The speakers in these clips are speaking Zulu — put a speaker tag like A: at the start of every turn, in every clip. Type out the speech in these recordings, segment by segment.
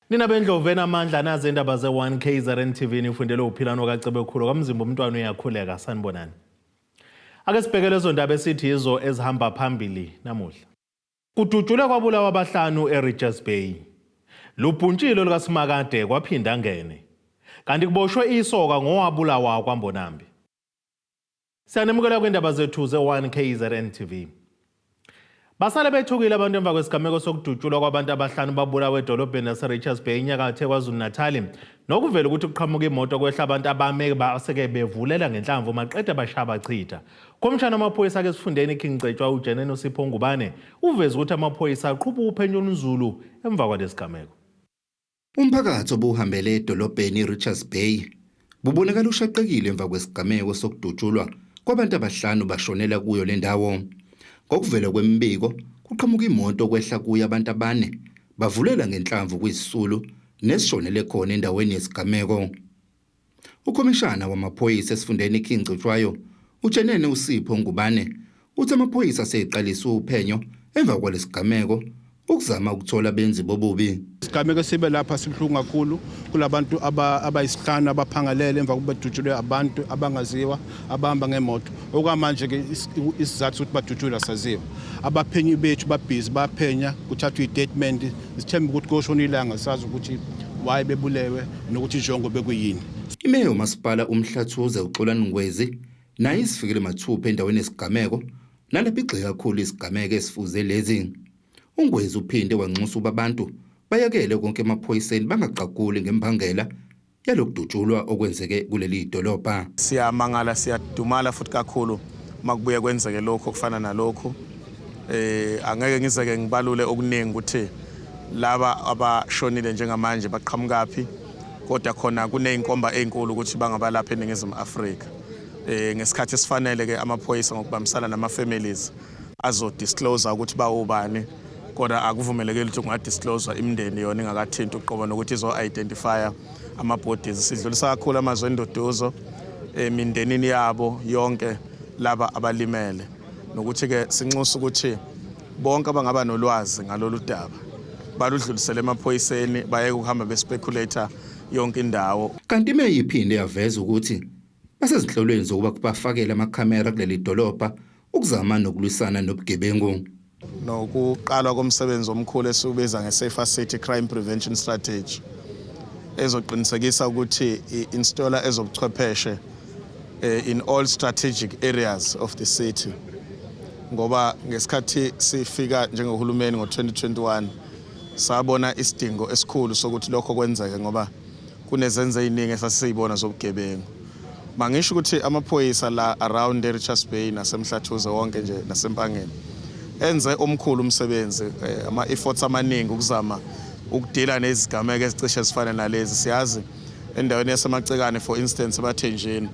A: Nina bendlovu enamandla nazi indaba ze-1 KZN TV nifundele uphilano kaCebekhulu kamzimba umntwana uyakhuleka sanibonani. Ake sibheke lezo ndaba esithi yizo ezihamba phambili namuhla. Kudutshulwe kwabulawa abahlanu eRichards Bay. Lubhuntshilo likaSimakade kwaphinda ngene. Kanti kuboshwe isoka ngowabulawa kwaMbonambi. Siyanemukela kwindaba zethu ze-1 KZN TV. Basale bethukile abantu emva kwesigameko sokudutshulwa kwabantu abahlanu babulawa edolobheni laseRichards Bay enyakatho eKwaZulu-Natal nokuvela ukuthi kuqhamuka imoto kwehla abantu abame baseke bevulela ngenhlamvu maqede bashaya bachitha. Khomishana wamaphoyisa ake esifundeni iKing Cetshwa uJenene uSipho Ngubane uveze ukuthi amaphoyisa aqhuba uphenyo olunzulu emva kwalesigameko.
B: Umphakathi obuhambele edolobheni iRichards Bay bubonakala ushaqekile emva kwesigameko sokudutshulwa kwabantu abahlanu bashonela kuyo le ndawo. Ngokuvela kwemibiko, kuqhamuka imoto kwehla kuyo abantu abane bavulela ngenhlamvu kwizisulu nesishonele khona endaweni yesigameko. Ukhomishana wamaphoyisa esifundeni iKing Cetshwayo, uJenene uSipho Ngubane, uthi amaphoyisa aseqalise uphenyo emva kwalesigameko ukuzama ukuthola abenzi bobubi.
C: Isigameko sibe lapha sibuhlungu kakhulu kulabantu abayisihlanu abaphangalele emva kokuba bedutshulwe abantu abangaziwa abahamba ngemoto. Okwamanje ke isizathu sokuthi badutshulwe asaziwa. Abaphenyi bethu babhizi baphenya kuthathwa i-statement sithemba ukuthi koshona ilanga sazi ukuthi why bebulewe nokuthi injongo bekuyini.
B: Imeya yomasipala uMhlathuze uXolani Ngwezi naye isifikele mathupha endaweni yesigameko nalapho igxeke kakhulu isigameko esifuze lezi. UNgwezi uphinde wanxusa ukuba abantu bayekele konke emaphoyiseni bangaqaguli ngembangela yalokudutshulwa okwenzeke kuleli dolobha.
D: Siyamangala siyadumala futhi kakhulu makubuye kwenzeke lokho okufana nalokhu. Angeke ngizeke ngibalule okuningi ukuthi laba abashonile njengamanje baqhamukaphi kodwa khona kuneyinkomba ezinkulu ukuthi bangabalapha eNingizimu Afrika. Ngesikhathi esifanele ke amaphoyisa ngokubambisana nama families azo disclose ukuthi bawubani kodwa akuvumelekile ukuthi kungadisclose imindeni yona ingakathinti uqobo nokuthi izo-identifya ama-bodies. Sidlulisa kakhulu amazwi enduduzo emindenini yabo yonke laba abalimele nokuthi-ke sinxusa ukuthi bonke abangaba nolwazi ngalolu daba baludlulisele emaphoyiseni bayeke ukuhamba bespeculate yonke indawo.
B: Kanti imeya iphinde yaveza ukuthi basezinhlelweni zokuba bafakele amakhamera kuleli dolobha ukuzama nokulwisana nobugebengu.
D: Nokuqalwa komsebenzi omkhulu esiwubiza nge-Safer City Crime Prevention Strategy ezoqinisekisa ukuthi i-installer ezobuchwepheshe in all strategic areas of the city ngoba ngesikhathi sifika njengohulumeni ngo-2021 sabona isidingo esikhulu sokuthi lokho kwenzeke ngoba kunezenzo eziningi esasiyibona zobugebengu. Mangisho ukuthi amaphoyisa la around eRichards Bay naseMhlathuze wonke nje naseMpangeni enze omkhulu umsebenzi ama-efforts amaningi ukuzama ukudila nezigameko ezicishe zifane nalezi. Siyazi endaweni yaseMacekane for instance eBathenjini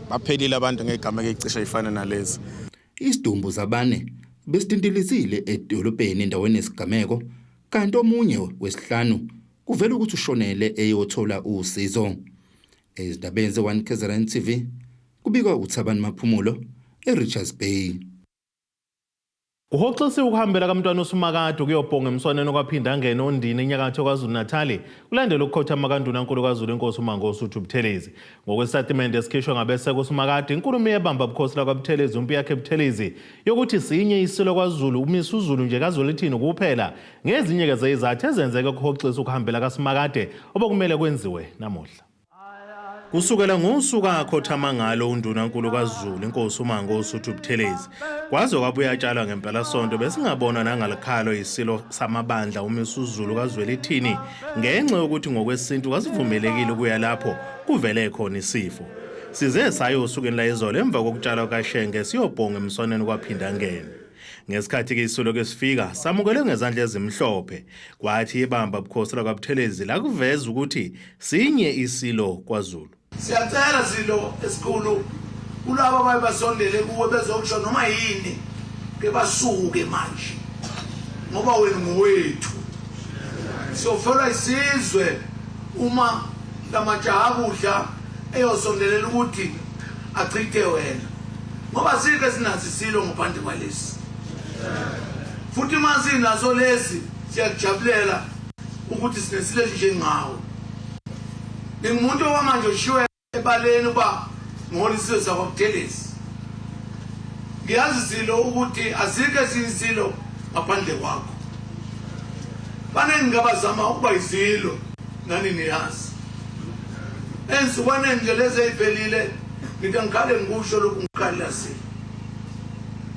D: baphelile abantu ngezigameko ezicishe zifane nalezi.
B: Isidumbu zabane besitintilizile edolobheni endaweni yesigameko kanti omunye wesihlanu kuvela ukuthi ushonele eyothola usizo. Ezindabeni ze-1 KZN TV kubikwa uThabani Maphumulo eRichards Bay.
A: Kuhoxisiwe ukuhambela kaMntwana uSimakade ukuyobhonga emswaneni okwaphinda angene oNdini enyakatho KwaZulu-Natali kulandela ukukhothama kaNdunankulu kaZulu iNkosi uMangosuthu Buthelezi. Ngokwesitatimende esikhishwe ngabeseka uSimakade, inkulumo yebamba bukhosi lakwaButhelezi uMpiyakhe Buthelezi yokuthi sinye isilo kwaZulu uMisuzulu nje kaZwelithini kuphela ngezinye-ke zezizathu ezenzeke kuhoxisa ukuhambela kaSimakade obekumele kwenziwe namuhla. Kusukela ngosuku akhothama ngalo uNdunankulu kaZulu iNkosi uMangosuthu Buthelezi kwaze kwabuya atshalwa ngempelasonto besingabonwa nangalikhalo isilo samabandla uMisuzulu kaZwelithini ngenxa yokuthi ngokwesintu kasivumelekile ukuya lapho kuvele khona isifo. Size sayo osukwini layizolo emva kokutshalwa kaShenge siyobhonga emswaneni kwaphinda ngene. Ngesikhathi ke isilo ke sifika samukelwe ngezandla ezimhlophe kwathi ibamba bukhosi lakwaButhelezi lakuveza ukuthi sinye isilo kwaZulu.
E: Siyacela silo esikhulu kulabo abaye basondele kuwe bezokusho noma yini ke basuke manje ngoba wena ngowethu siyofelwa isizwe uma lamajaha kudla eyosondelela ukuthi achithe wena ngoba sike sinaso isilo ngaphandle kwalesi futhi uma sinaso lesi siyakujabulela. ukuthi sinesilo esinjengawo. Ngingumuntu okwamanje oshiwe ebaleni uba ngihola isizwe sakwaButhelezi. Ngiyazi Silo ukuthi azikho ezinye izilo ngaphandle kwakho. Baningi abazama ukuba izilo nani niyazi. Ensukaneni nje lezi ey'phelile ngithi angikhale ngikusho lokhu ngikhalela Silo.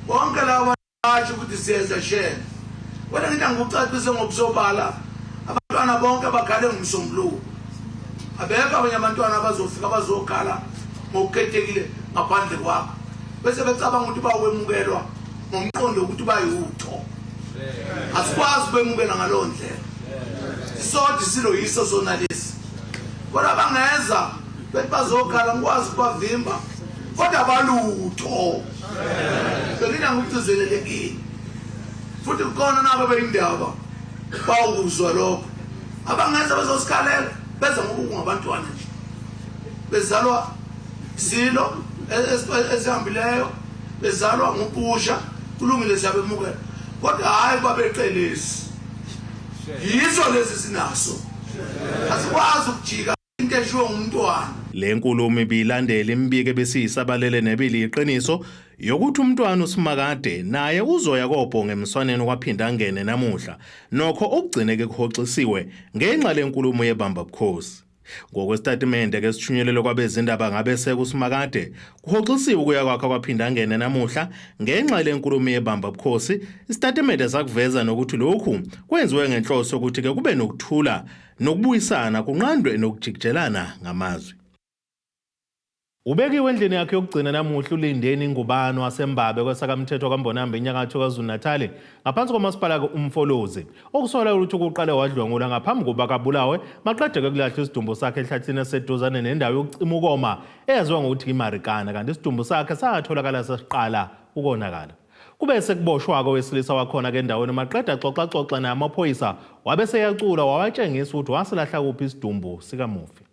E: Bonke laba Asho ukuthi siyeza shela. Kodwa ngithi angikucacise ngokusobala abantwana bonke bakhale ngomsombuluko. Abekho abanye abantwana abazofika bazokhala ngokukhethekile ngaphandle kwakho. Bese becabanga ukuthi bawemukelwa ngomqondo ukuthi bayutho. Asikwazi ukwemukela ngalowo ndlela. Sisodwa isilo yiso sona lesi. Kodwa bangeza bethi bazokhala ngikwazi ukubavimba kodwa balutho. Selina ngokugcizelelekile futhi kukhona nabo beyindaba bawukuzwa lokho abangenza bezosikhalela beza ngoba kungabantwana nje bezalwa silo esihambileyo bezalwa ngupusha kulungile siyabemukela kodwa hhayi babeqelezi yizo lezi sinaso asikwazi ukujika Into eshiwo ngumntwana.
A: Le nkulumo ibilandela imibiko ebesiyisabalele nebiliyiqiniso yokuthi umntwana uSimakade naye uzoya kobhonga emswaneni kwaphinda angene namuhla. Nokho okugcine-ke kuhoxisiwe ngenxa lenkulumo yebamba bukhosi. Ngokwesitatimende ke sithunyelelwe kwabezindaba ngabeseka uSimakade, kuhoxisiwe ukuya kwakhe kwaphinda angene namuhla ngenxa lenkulumo yebamba bukhosi. Isitatimende sakuveza nokuthi lokhu kwenziwe ngenhloso yokuthi ke kube nokuthula nokubuyisana kunqandwe nokujikijelana ngamazwi. Ubekiwe endlini yakhe yokugcina namuhla uLindeni Ngubane waseMbabe kwesakamthetho kaMbonambi enyakatho KwaZulu-Natali ngaphansi komasipala uMfolozi okusolwa ukuthi kuqale wadlwengula ngaphambi kokuba kabulawe maqede kulahlwa isidumbu sakhe ehlathini eseduzane nendawo yokucima ukoma eyaziwa ngokuthi iMarikana kanti isidumbu sakhe satholakala sesiqala ukonakala. Kube sekuboshwa-ke owesilisa wakhona ke endaweni maqeda xoxa-xoxa naye amaphoyisa wabe seyacula wawatshengisa ukuthi wasilahla kuphi isidumbu sikamufi.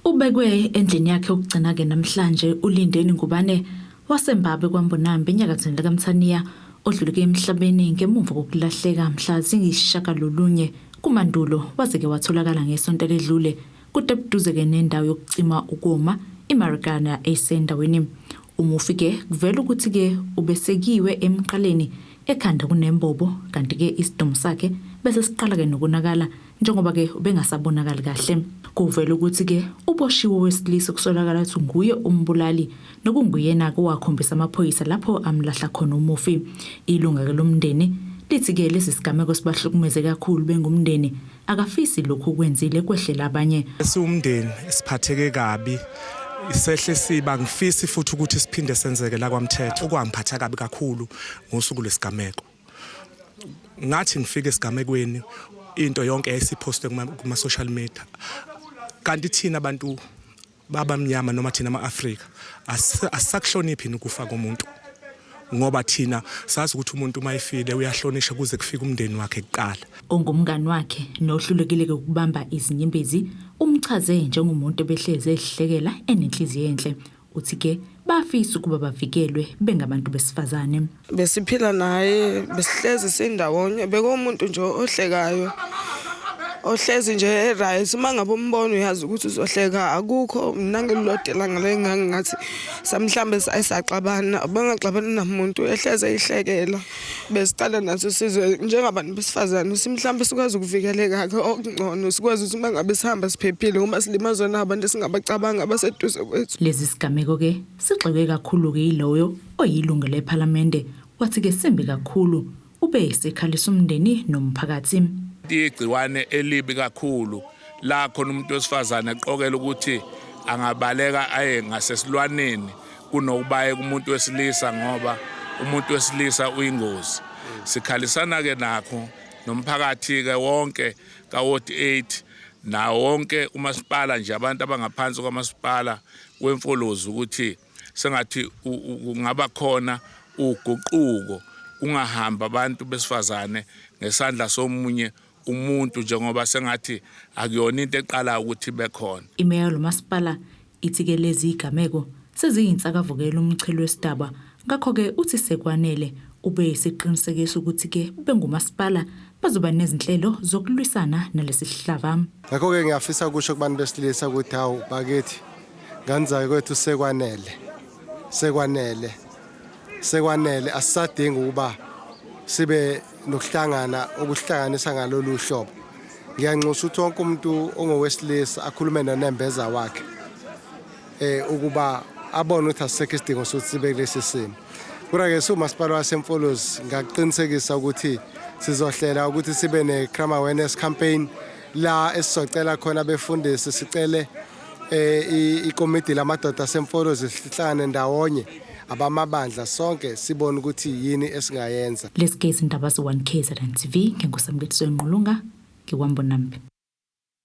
F: Ubekwe endlini yakhe yokugcina-ke namhlanje uLindeni Ngubane waseMbabe kwaMbonambi enyakathweni likaMthaniya odlulike emhlabeni ngemuva kokulahleka mhla ziyisishagalolunye kuMandulo waze-ke watholakala ngesonto eledlule kude buduze-ke nendawo yokucima ukoma iMarikana esendaweni. Umufi ke kuvela ukuthi ke ubesekiwe emqaleni ekhanda kunembobo kanti ke isidumbu sakhe bese siqala ke nokonakala njengoba ke ubengasabonakali kahle. Kuvela ukuthi ke uboshiwe owesilisa kusolakala ukuthi nguye umbulali nokunguyena ke owakhombisa amaphoyisa lapho amlahla khona umufi. Ilunga ke lomndeni lithi ke lesi sigameko sibahlukumeze kakhulu bengumndeni Akafisi lokhu okwenzile kwehlele abanye.
D: Siwumndeni siphatheke kabi isehle siba ngifisi futhi ukuthi siphinde senzeke la kwamthetho okwangiphatha kabi kakhulu ngosuku lwesigameko ngathi ngifike esigamekweni into yonke yayisiphostwe kuma social media kanti thina abantu babamnyama noma thina ama-Afrika asisakuhloniphi ukufa komuntu ngoba thina sazi ukuthi umuntu uma efile uyahlonishwa kuze kufike umndeni wakhe kuqala.
F: Ongumngani wakhe nohlulekile ukubamba izinyembezi umchaze njengomuntu obehlezi ezihlekela enenhliziyo enhle. Uthi ke bafisa ukuba bavikelwe bengabantu besifazane.
G: Besiphila naye besihlezi sindawonye bekuwumuntu nje ohlekayo ohlezi nje e-right uma ngabe umbona uyazi ukuthi uzohleka akukho mina ngililodwa ilanga le ngangingathi samhlambe saxabana bengaxabani namuntu ehleze eyihlekela besiqala naso sizwe njengabantu besifazane ukuthi mhlawumbe sikwazi ukuvikeleka-ke okungcono sikwazi ukuthi uma ngabe sihamba siphephile ngoba silimazwa nabantu esingabacabanga abaseduze kwethu.
F: Lezi sigameko-ke sigxekwe kakhulu-ke yiloyo oyilungu lePhalamende wathi-ke simbi kakhulu ube esekhalisa umndeni nomphakathi.
H: Igciwane elibi kakhulu la khona umuntu wesifazane eqokela ukuthi angabaleka aye ngasesilwaneni kunokuba aye kumuntu wesilisa ngoba umuntu wesilisa uyingozi. Sikhalisana ke nakho nomphakathi ke wonke ka-ward 8 nawo wonke umasipala nje abantu abangaphansi kwamasipala wemfolozi ukuthi sengathi kungaba khona uguquko kungahambi abantu besifazane ngesandla somunye umuntu njengoba sengathi akuyona into eqala ukuthi ibe khona.
F: Imeya lomasipala ithi-ke lezi zigameko seziyinsakavukela umchilo wesidaba ngakho-ke uthi sekwanele ube esiqinisekisa ukuthi-ke bengumasipala. bazoba nezinhlelo zokulwisana nalesi sihlava.
I: Ngakho-ke ngiyafisa ukusho kubantu besilisa ukuthi hawu bakithi, ngane zakwethu, sekwanele, sekwanele, sekwanele. Asisadingi ukuba sibe nokuhlangana okuhlanganisa ngalolu hlobo. Ngiyanxusa ukuthi wonke umuntu ongowesilisa akhulume nonembeza wakhe ukuba abone ukuthi asisekho isidingo sokuthi sibe kulesi simo. Kodwa-ke siwumasipala waseMfolozi, ngaqinisekisa ukuthi sizohlela ukuthi sibe ne-crime awareness campaign la esizocela khona befundisi, sicele ikomidi lamadoda aseMfolozi, sihlangane ndawonye abamabandla sonke, sibone ukuthi yini esingayenza.
F: Lezi izindaba ze-1 KZN TV, nginguSamkethiso Ngqulunga, ngiKwaMbonambi.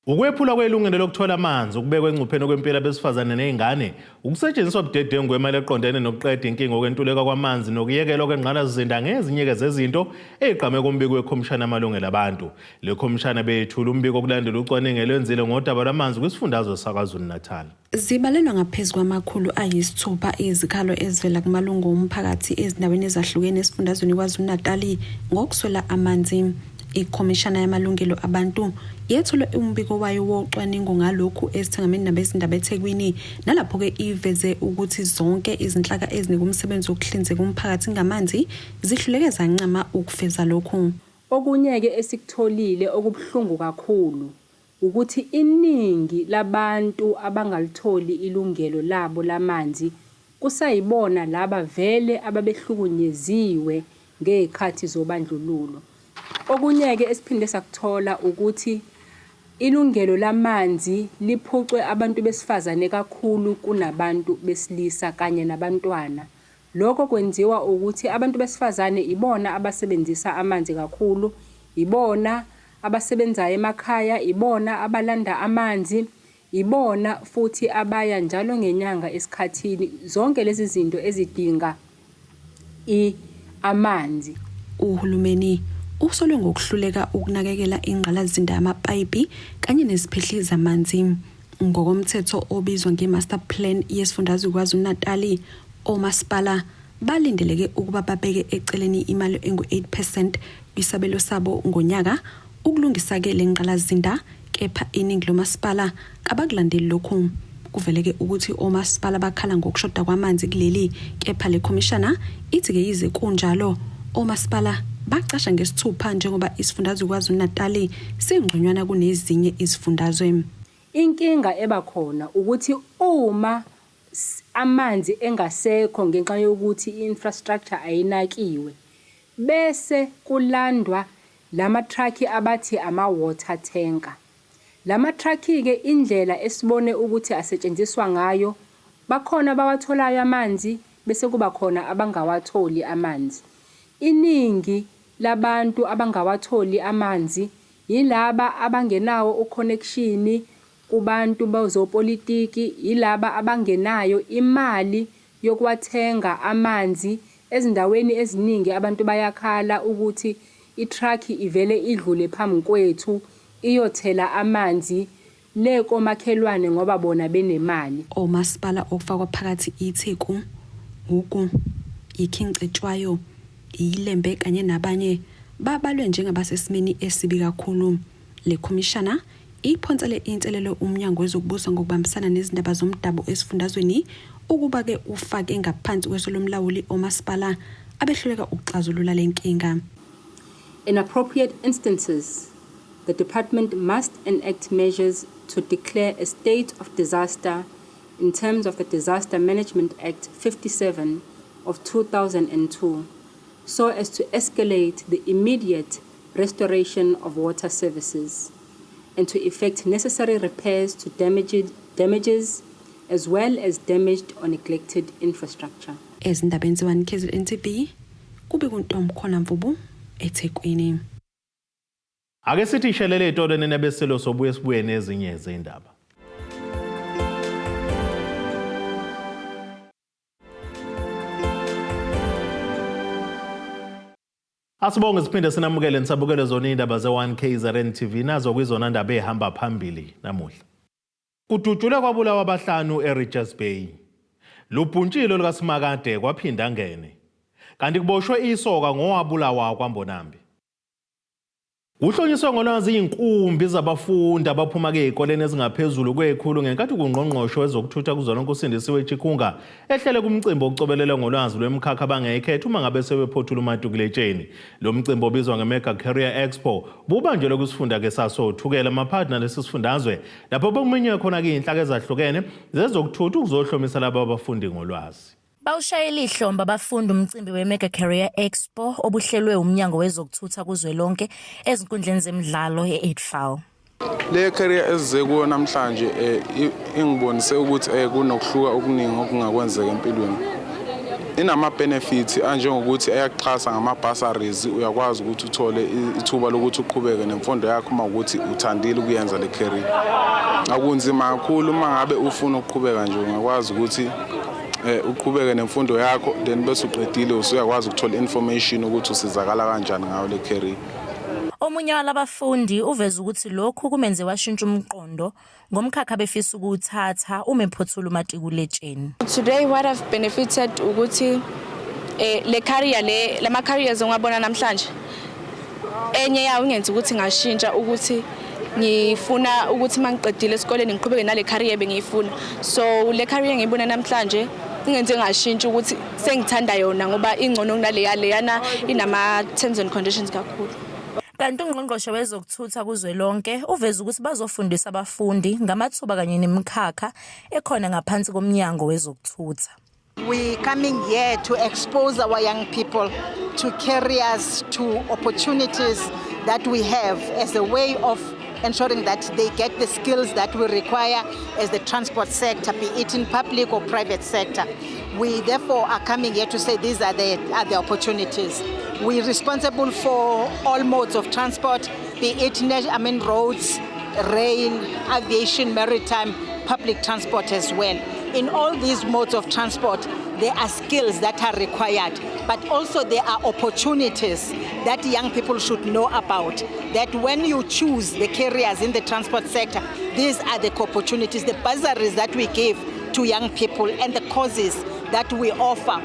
A: Ukwephulwa kwelungelo lokuthola amanzi, ukubekwa engcupheni kwempilo abesifazane nezingane, ukusetshenziswa budedengu kwemali eqondene nokuqeda inkinga okwentuleka kwamanzi nokuyekelwa kwengqalasizinda ngezinye zezinto ey'gqame kumbiko wekhomishana yamalungelo abantu. Le khomishana beyethula umbiko kulandela ucwaningo elwenzile ngodaba lwamanzi kwisifundazwe saKwaZulu-Natal.
J: Zibalelwa ngaphezu kwama-600 izikhalo ezivela kumalungu omphakathi ezindaweni ezahlukene esifundazweni KwaZulu-Natali ngokuswela amanzi. Ikhomishana yamalungelo abantu yethule umbiko wayo wocwaningo ngalokhu esithangameni nabezindaba eThekwini, nalapho-ke iveze ukuthi zonke izinhlaka ezinika umsebenzi wokuhlinzeka umphakathi ngamanzi zihluleke zancama ukufeza lokhu.
K: Okunye-ke esikutholile okubuhlungu kakhulu ukuthi iningi labantu abangalitholi ilungelo labo lamanzi kusayibona laba vele ababehlukunyeziwe ngey'khathi zobandlululo. Okunye-ke esiphinde sakuthola ukuthi ilungelo lamanzi liphucwe abantu besifazane kakhulu kunabantu besilisa kanye nabantwana. Lokho kwenziwa ukuthi abantu besifazane ibona abasebenzisa amanzi kakhulu, ibona abasebenzayo emakhaya, ibona abalanda amanzi, ibona futhi abaya njalo ngenyanga esikhathini. Zonke lezi zinto ezidinga amanzi.
J: Uhulumeni usolwe ngokuhluleka ukunakekela ingqalasizinda yamapayipi kanye neziphehli zamanzi. Ngokomthetho obizwa nge-Master Plan yesifundazwe KwaZulu-Natali, omasipala balindeleke ukuba babeke eceleni imali engu-8% kwisabelo sabo ngonyaka ukulungisa-ke le ngqalasizinda, kepha iningi lomasipala kabakulandeli lokhu. Kuveleke ukuthi omasipala bakhala ngokushoda kwamanzi kuleli, kepha le khomishana ithi-ke yize kunjalo, omasipala bacasha ngesithupha njengoba isifundazwe KwaZulu-Natali singconywana kunezinye izifundazwe.
K: Inkinga ebakhona ukuthi uma amanzi engasekho ngenxa yokuthi i-infrastructure ayinakiwe, bese kulandwa lama-truck abathi ama-water tanker. Lama-truck-ke, indlela esibone ukuthi asetshenziswa ngayo, bakhona abawatholayo amanzi bese kuba khona abangawatholi amanzi. Iningi labantu abangawatholi amanzi yilaba abangenawo u-connection kubantu bezopolitiki, yilaba abangenayo imali yokuwathenga amanzi. Ezindaweni eziningi abantu bayakhala ukuthi i-truck ivele idlule phambi kwethu iyothela amanzi le komakhelwane ngoba bona benemali.
J: Omasipala okufakwa phakathi iTheku, Ugu, iKing Cetshwayo, iLembe kanye nabanye babalwe njengabasesimeni esibi kakhulu. Le khomishana iphonsele inselelo umnyango wezokubusa ngokubambisana nezindaba zomdabu esifundazweni ukuba-ke ufake ngaphansi kweso lomlawuli omasipala abehluleka ukuxazulula le nkinga.
K: In appropriate instances, the department must enact measures to declare a state of disaster in terms of the Disaster Management Act 57 of 2002 so as to escalate the immediate restoration of water services and to effect necessary repairs to damages as well as damaged or neglected infrastructure.
J: Ezindabeni ze-1 KZN TV, kube kuNtomkhona Mvubu, eThekwini.
A: Ake sithi ishelele ey'tolo nabesilo, sobuye sibuye nezinye zey'ndaba. Asibonge, siphinde sinamukele nisabukele zona iy'ndaba ze-1 KZN TV, nazo kwizona ndaba ey'hamba phambili namuhla. Kudutshulwe kwabulawa abahlanu eRichards Bay. Lubhuntshilo likaSimakade kwaphinda ngene. Kanti kuboshwe isoka ngowabulawa kwaMbonambi. Kuhlonyiswe ngolwazi izinkumbi zabafundi abaphuma ezikoleni ezingaphezulu kwekhulu ngenkathi kungqongqoshe wezokuthutha kuzwelonke uSindisiwe Chikunga ehlele kumcimbi wokucobelela ngolwazi lwemkhakha abangayikhetha uma ngabe sebephothula umatikuletsheni. Lo mcimbi obizwa nge-Mega Career Expo bubanjelwe kwisifunda-ke sasoThukela maphakathi nalesi sifundazwe lapho bekumenywe khona-ke iy'nhlaka ezahlukene zezokuthutha ukuzohlomisa laba abafundi ngolwazi.
F: Bawushayela ihlombe abafundi umcimbi we-Mega Career Expo obuhlelwe umnyango wezokuthutha kuzwelonke ezinkundleni zemidlalo e-Edfal.
L: Le career esize kuyo namhlanje ingibonise ukuthi kunokuhluka okuningi okungakwenzeka empilweni. Inama-benefits anjengokuthi ayakuxhasa ngama-bursaries, uyakwazi ukuthi uthole ithuba lokuthi uqhubeke nemfundo yakho uma ukuthi uthandile ukuyenza le career. Akunzima kakhulu uma ngabe ufuna ukuqhubeka nje, ungakwazi ukuthi uqhubeke nemfundo yakho, then bese uqedile usuyakwazi ukuthola information ukuthi usizakala kanjani ngayo le career.
F: Omunye walabafundi uveza ukuthi lokhu kumenze washintsha umqondo ngomkhakha befisa ukuwuthatha uma ephothula umatikuletsheni.
M: Today what I've benefited ukuthi le career le lama careers ongabona namhlanje, enye yawo ingenza ukuthi ngashintsha ukuthi ngifuna ukuthi mangiqedile esikoleni ngiqhubeke nale career bengiyifuna. So le career ngiyibona namhlanje ingenze ngashintsha ukuthi sengithanda yona ngoba ingcono kunaleya, leyana inama terms and conditions kakhulu.
F: Kanti ungqongqoshe wezokuthutha kuzwelonke uveza ukuthi bazofundisa abafundi ngamathuba kanye nemikhakha ekhona ngaphansi komnyango wezokuthutha.
N: We coming here to expose our young people to careers, to opportunities that we have as a way of ensuring that they get the skills that we require as the transport sector, be it in public or private sector. We therefore are coming here to say these are the opportunities. We're responsible for all modes of transport, be it I mean, roads, rail, aviation, maritime, public transport as well. In all these modes of transport, there are skills that are required, but also there are opportunities that young people should know about. That when you choose the careers in the transport sector, these are the opportunities, the bursaries that we give to young people and the courses that we offer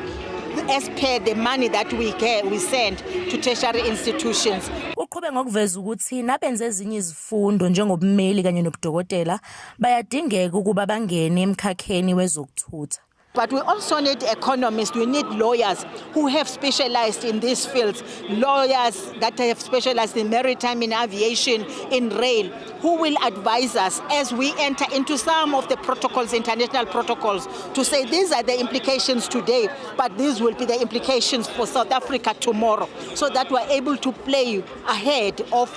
N: as per the money that we get, we send to tertiary institutions.
F: Uqhube ngokuveza ukuthi nabenze ezinye izifundo njengobummeli kanye nobudokotela bayadingeka ukuba bangene emkhakheni wezokuthutha.
N: But we also need economists, we need lawyers who have specialized in these fields, lawyers that have specialized in maritime, in aviation, in rail, who will advise us as we enter into some of the protocols, international protocols, to say these are the implications today, but these will be the implications for South Africa tomorrow, so that we're able to play ahead of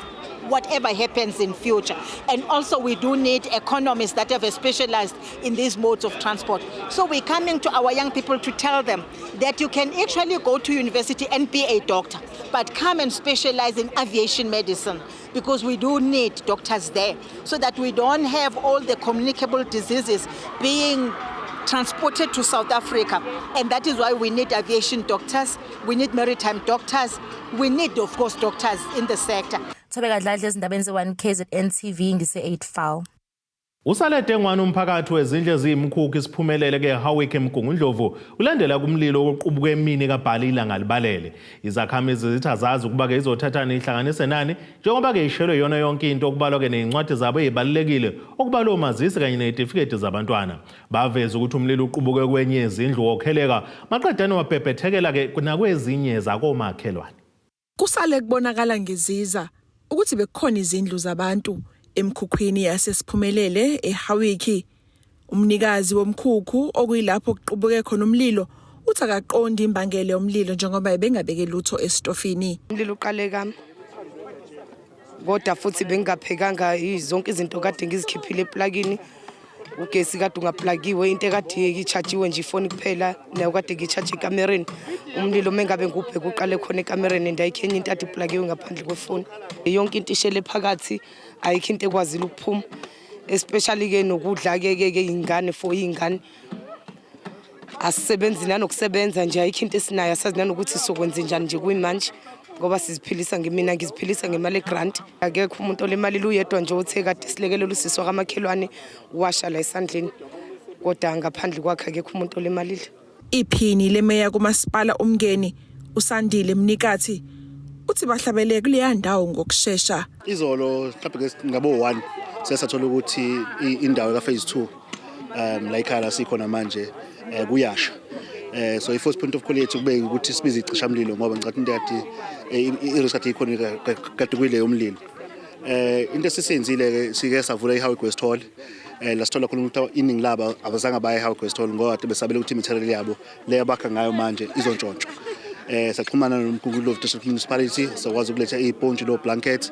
N: whatever happens in future. And also we do need economists that have specialized in these modes of transport. So we're coming to our young people to tell them that you can actually go to university and be a doctor, but come and specialize in aviation medicine, because we do need doctors there, so that we don't have all the communicable diseases being transported to South Africa. And that is why we need aviation doctors, we need maritime doctors, we need, of course, doctors in the sector.
F: Thobeka Dladla ezindabeni ze-1 KZN TV ngise-8 Fal.
A: Usale dengwane umphakathi wezindlu eziyimkhukhu isiphumelele ke Howick eMgungundlovu ulandela kumlilo oqubuka emini kabhala ilanga libalele. Izakhamizi zithi azazi ukuba ke izothathana ihlanganise nani njengoba ke ishelwe yona yonke into, okubalwa ke nezincwadi zabo ezibalulekile, okubalwa omazisi kanye nezitifiketi zabantwana. Baveza ukuthi umlilo uqubuke kwenye yezindlu wokheleka maqedane wabhebhethekela ke nakwezinye zakomakhelwane.
O: Kusale kubonakala ngeziza ukuthi bekukhona izindlu zabantu emkhukhwini yaseSiphumelele eHowick. Umnikazi womkhukhu okuyilapho kuqubuke khona umlilo uthi akaqondi imbangela yomlilo njengoba ebengabeke lutho esitofini.
G: Umlilo uqale kami, kodwa futhi bengingaphekanga. Zonke izinto kade ngizikhiphile eplakini, ugesi kade ungaplakiwe, into ekade i-charge-iwe nje ifoni kuphela, nayo kade ngi-charge ekamereni. Umlilo mengabe ngubheka uqale khona ekamereni and ayikho enye into ade iplakiwe ngaphandle kwefoni. Yonke into ishele phakathi, ayikho into ekwazile ukuphuma, especially-ke nokudla-ke ke ke iy'ngane, for iy'ngane asisebenzi nanokusebenza nje, ayikho into esinayo. Asazi nanokuthi sizokwenza njani nje kuyimanje ngoba siziphilisa, mina ngiziphilisa ngemali e-grant. Akekho umuntu olemalile, uyedwa nje othe kade silekelela usisi wakamakhelwane washa la esandleni, kodwa ngaphandle kwakhe akekho umuntu olemalile.
O: Iphini lemeya kumasipala uMngeni uSandile Mnikathi Uthi bahlabele kuleya ndawo ngokushesha.
P: Izolo mhlawumbe ngabo 1 sesathola ukuthi indawo ka phase 2 la ekhaya la sikhona manje kuyasha. So i-first point of call yethu kube ukuthi sibize icishamlilo ngoba ngicathi into kade i-risk kade ikhona kade kuyileyo umlilo. Into esisenzile ke sike savula i-Howick West Hall. La sithola khona ukuthi iningi labo abazange baye e-Howick West Hall ngoba kade besabela ukuthi i-material yabo le abakha ngayo manje izontshontshwa. Saxhumana noMgungundlovu District Municipality, sakwazi ukuletha iy'pontshi no-blanket,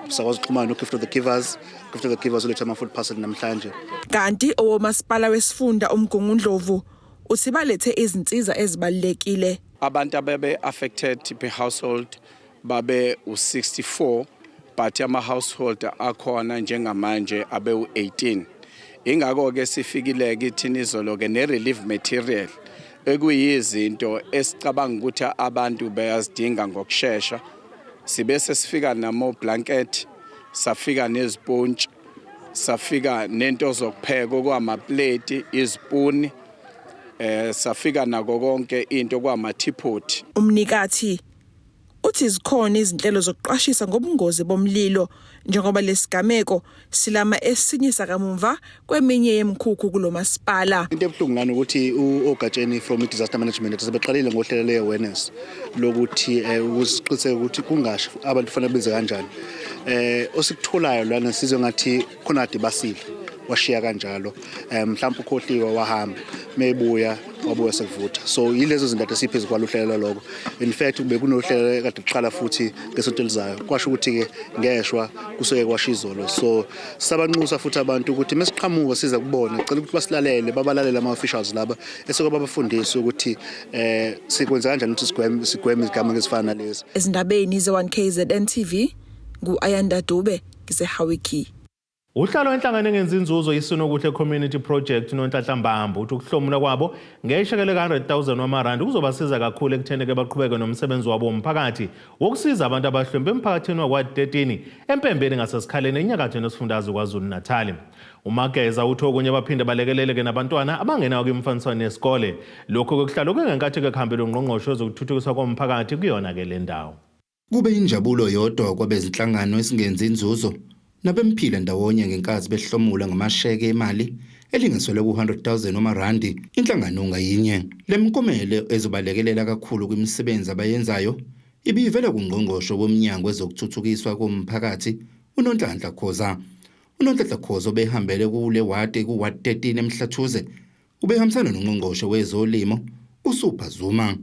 P: sakwazi ukuxhumana no-Gift of the Givers. Gift of the Givers uletha ama-food parcel namhlanje.
O: Kanti owomasipala wesifunda uMgungundlovu uthi balethe izinsiza ezibalulekile.
Q: Abantu ababe affected per household babe u64, but ama household akhona njengamanje abe u18. Ingakho ke sifikile kithini izolo ke ne relief material, ekuyizinto esicabanga ukuthi abantu bayazidinga ngokushesha. Sibe sesifika namo blanket, safika nezipontshi, safika nento zokupheka okwamaplate, izipuni, safika nako konke into kwama-teapot.
O: Umnikathi uthi zikhona izinhlelo zokuqwashisa ngobungozi bomlilo njengoba lesigameko silama esinye sakamumva kweminye yemkhukhu kulomasipala.
P: Into ebuhlungu lana ukuthi ogatsheni from i-disaster management sebeqalile ngohlelo le-awareness lokuthi ukusiqiniseka ukuthi kungashi abantu kufanele benze kanjani. Osikutholayo lana sizwe ngathi khona kade basile washiya kanjalo, mhlawumbe ukhohliwe wahamba, mebuya wabuya sekuvutha. So yilezo zinto kade siphezu kwalo uhlelo lokho. In fact bekunohlelo kade kuqala futhi ngesonto elizayo, kwasho ukuthi-ke ngeshwa kusuke kwasho izolo. So sabanxusa futhi abantu ukuthi mesiqhamuka siza kubona, cela ukuthi basilalele, babalalele ama-officials laba esuke babafundise ukuthi sikwenza kanjani ukuthi sigweme izigameko ezifana nalezi.
O: Ezindabeni ze-1 KZN TV, ngu-Ayanda Dube, ngiseHowick.
A: Uhlalo wenhlangano engenzi inzuzo iSinokuhle Community Project uNonhlanhla Mbambo uthi ukuhlomula kwabo ngeshekele ka-100,000 wamarandi kuzobasiza kakhulu ekutheni-ke baqhubeke nomsebenzi wabo womphakathi wokusiza abantu abahlwempu emphakathini wakwa-13 eMpembeni ngaseSikhaleni enyakatho nesifundazwe KwaZulu-Natali. Umageza uthi okunye baphinde balekeleleke nabantwana abangenayo kwimfaniswano yesikole. Lokhu-ke kuhlala kungenkathi-ke kuhambela ungqongqoshe wezokuthuthukiswa komphakathi kuyona-ke le ndawo.
B: Kube injabulo yodwa kwabezinhlangano esingenzi inzuzo nabemphila ndawonye ngenkathi behlomula ngamasheke emali elinganiselwe ku-100,000 wamarandi inhlangano ngayinye. Le miklomelo ezobalekelela kakhulu kwimisebenzi abayenzayo ibivela kungqongqoshe womnyango wezokuthuthukiswa komphakathi uNonhlanhla Khoza. UNonhlanhla Khoza obehambele kule wadi ku-ward 13 eMhlathuze ubehambisana nongqongqoshe wezolimo uSupha Zuma.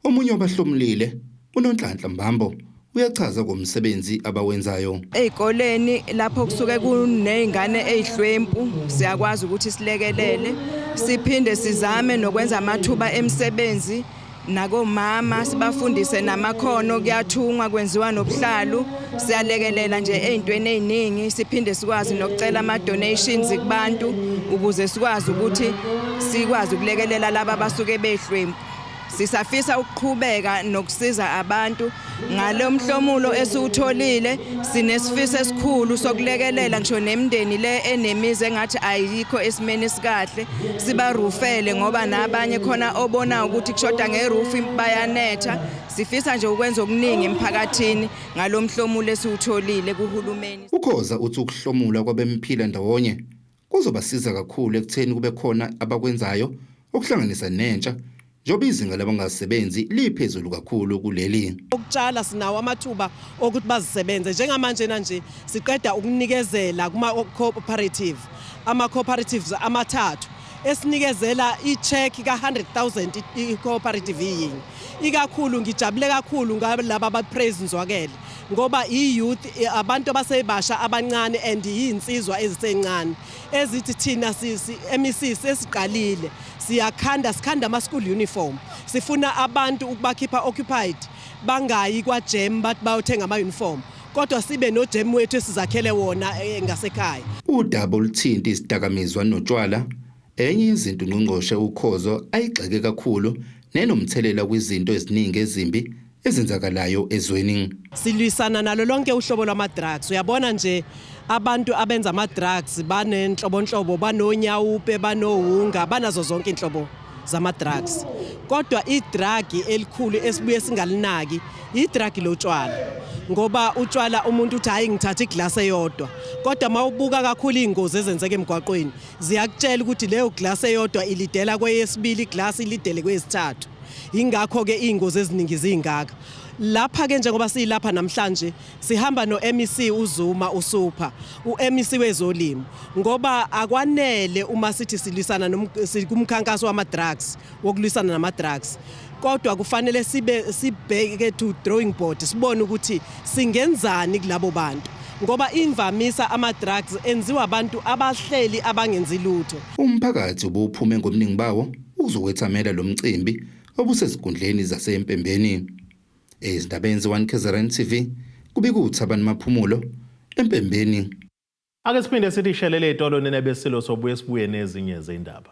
B: Omunye wabahlomulile uNonhlanhla Mbambo uyachaza ngomsebenzi abawenzayo.
G: Ey'koleni lapho kusuke kuney'ngane ey'hlwempu siyakwazi ukuthi silekelele, siphinde sizame nokwenza amathuba emisebenzi nakomama, sibafundise namakhono, kuyathungwa, kwenziwa nobuhlalu. Siyalekelela nje ey'ntweni ey'ningi, siphinde sikwazi nokucela ama-donations kubantu ukuze sikwazi ukuthi sikwazi ukulekelela laba abasuke behlwempu. Sisafisa ukuqhubeka nokusiza abantu ngalo mhlomulo esiwutholile. Sinesifiso esikhulu sokulekelela ngisho nemindeni le enemizi engathi ayikho esimeni esikahle, sibarufele ngoba nabanye khona obona ukuthi kushoda ngeroof, bayanetha. Sifisa nje ukwenza okuningi emphakathini ngalo mhlomulo esiwutholile kuhulumeni.
B: UKhoza uthi ukuhlomula kwabemphila ndawonye kuzobasiza kakhulu ekutheni kube khona abakwenzayo okuhlanganisa nentsha njengoba izinga labangasebenzi liphezulu kakhulu kuleli.
R: Ukutshala sinawo amathuba okuthi bazisebenze. Njengamanje na nje siqeda ukunikezela kuma cooperative, ama cooperatives amathathu esinikezela i-check ka-100,000 i-cooperative yinye. Ikakhulu ngijabule kakhulu ngalaba aba-Praise Nzwakele ngoba i-youth, abantu abasebasha abancane and yinsizwa ezisencane ezithi thina MEC sesiqalile siyakhanda, sikhanda ama-school uniform, sifuna abantu ukubakhipha occupied, bangayi kwa-Gem bathi bayothenga ama-uniform, kodwa sibe no-Gem wethu esizakhele wona ngasekhaya.
B: Udaba oluthinta izidakamizwa notshwala enye yezinto ungqongqoshe uKhoza ayigxeke kakhulu nenomthelela kwizinto eziningi ezimbi ezenzakalayo ezweni.
R: Silwisana nalo lonke uhlobo lwama-drugs. Uyabona nje abantu abenza ama-drugs banenhlobonhlobo, banonyawupe, banowunga, banazo zonke inhlobo zama-drugs. Kodwa i-drug elikhulu esibuye singalinaki i-drug lotshwala, ngoba utshwala umuntu uthi hayi ngithatha iglasi eyodwa, kodwa mawubuka kakhulu iy'ngozi ezenzeka emgwaqweni ziyakutshela ukuthi leyo glasi eyodwa ilidela kweyesibili iglasi, ilidele kweyesithathu. Yingakho-ke iy'ngozi eziningi ziyingaka. Lapha-ke njengoba siyilapha namhlanje sihamba no-MEC uZuma uSupha, u-MEC wezolimo, ngoba akwanele uma sithi silwisana kumkhankaso wama-drugs, wokulwisana nama-drugs, kodwa kufanele sibe sibheke to drawing board, sibone ukuthi singenzani kulabo bantu, ngoba imvamisa ama-drugs enziwa abantu abahleli abangenzi lutho.
B: Umphakathi ubuphume ngobuningi bawo ukuzokwethamela lo mcimbi obusezinkundleni zaseMpembeni. Ezindabeni ze-1 KZN TV kubika uThabani Maphumulo eMpembeni.
A: Ake siphinde sithi shelele etolo nina besilo, sobuye sibuye nezinye zendaba.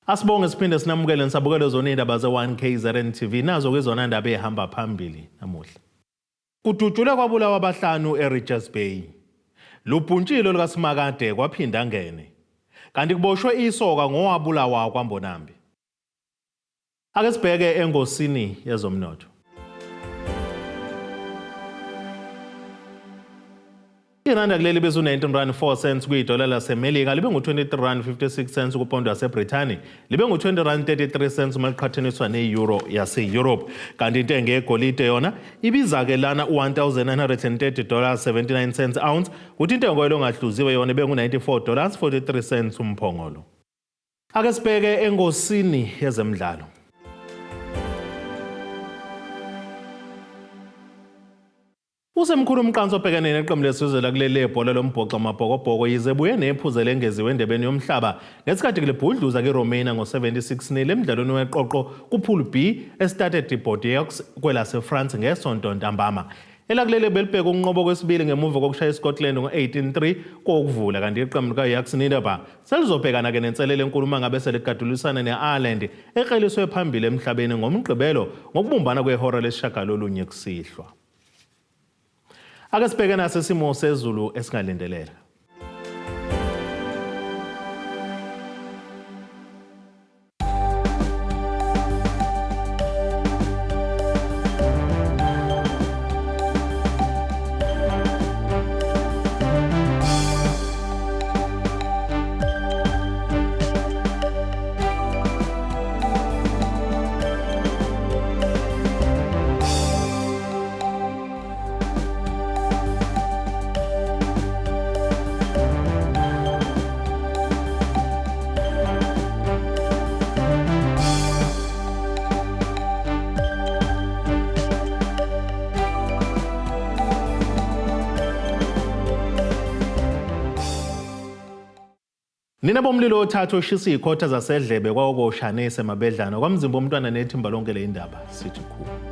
A: Asibonge siphinde sinamukele nisabukele zona indaba ze-1 KZN TV, nazo ke zona ndaba ehamba phambili namuhla. Kudutshulwe kwabulawa abahlanu eRichards Bay. Lubhuntshilo likaSimakade kwaphinda ngene. Kanti kuboshwe isoka ngowabulawa kwaMbonambi. Ake sibheke engosini yezomnotho. Iranda kuleli bezu-19 rand 4 cents kwidola laseMelika, libe ngu-23 rand 56 cents kupondo yaseBrithani, libe ngu-20 rand 33 cents uma liqhathaniswa ne-euro yase-Europe. Kanti intengo yegolide yona ibiza-ke lana u-$1930 79 cents ounce, kuthi intengo yelongahluziwe yona ibe ngu-94 dollars 43 cents umphongolo. Ake sibheke engosini yezemidlalo. Usemkhulu umqanso obhekene neqembu lesizwe lakuleli lebhola lombhoxo amaBhokobhoko, yize buye nephuzu elengeziwe endebeni yomhlaba ngesikhathi kulibhudluza kiRomania ngo-76-0 emdlalweni weqoqo kuPool B eStade de Bordeaux kwelase-France ngesonto ntambama. Elakuleli belibheke ukunqoba kwesibili ngemuva kokushaya iScotland ngo-18-3 kokuvula, kanti iqembu lika-Jacques Nienaber selizobhekana-ke nenselelo enkulu uma ngabe seligadulisana ne-Ireland ekleliswe phambili emhlabeni ngoMgqibelo ngokubumbana kwehora lesishagalolunye kusihlwa. Ake sibheke naso isimo sezulu esingalindeleka. Nina bomlilo othathu oshisa iy'khotha zasedlebe kwawokoshanese mabedlana kwamzimba umntwana nethimba lonke le indaba sithi khulu.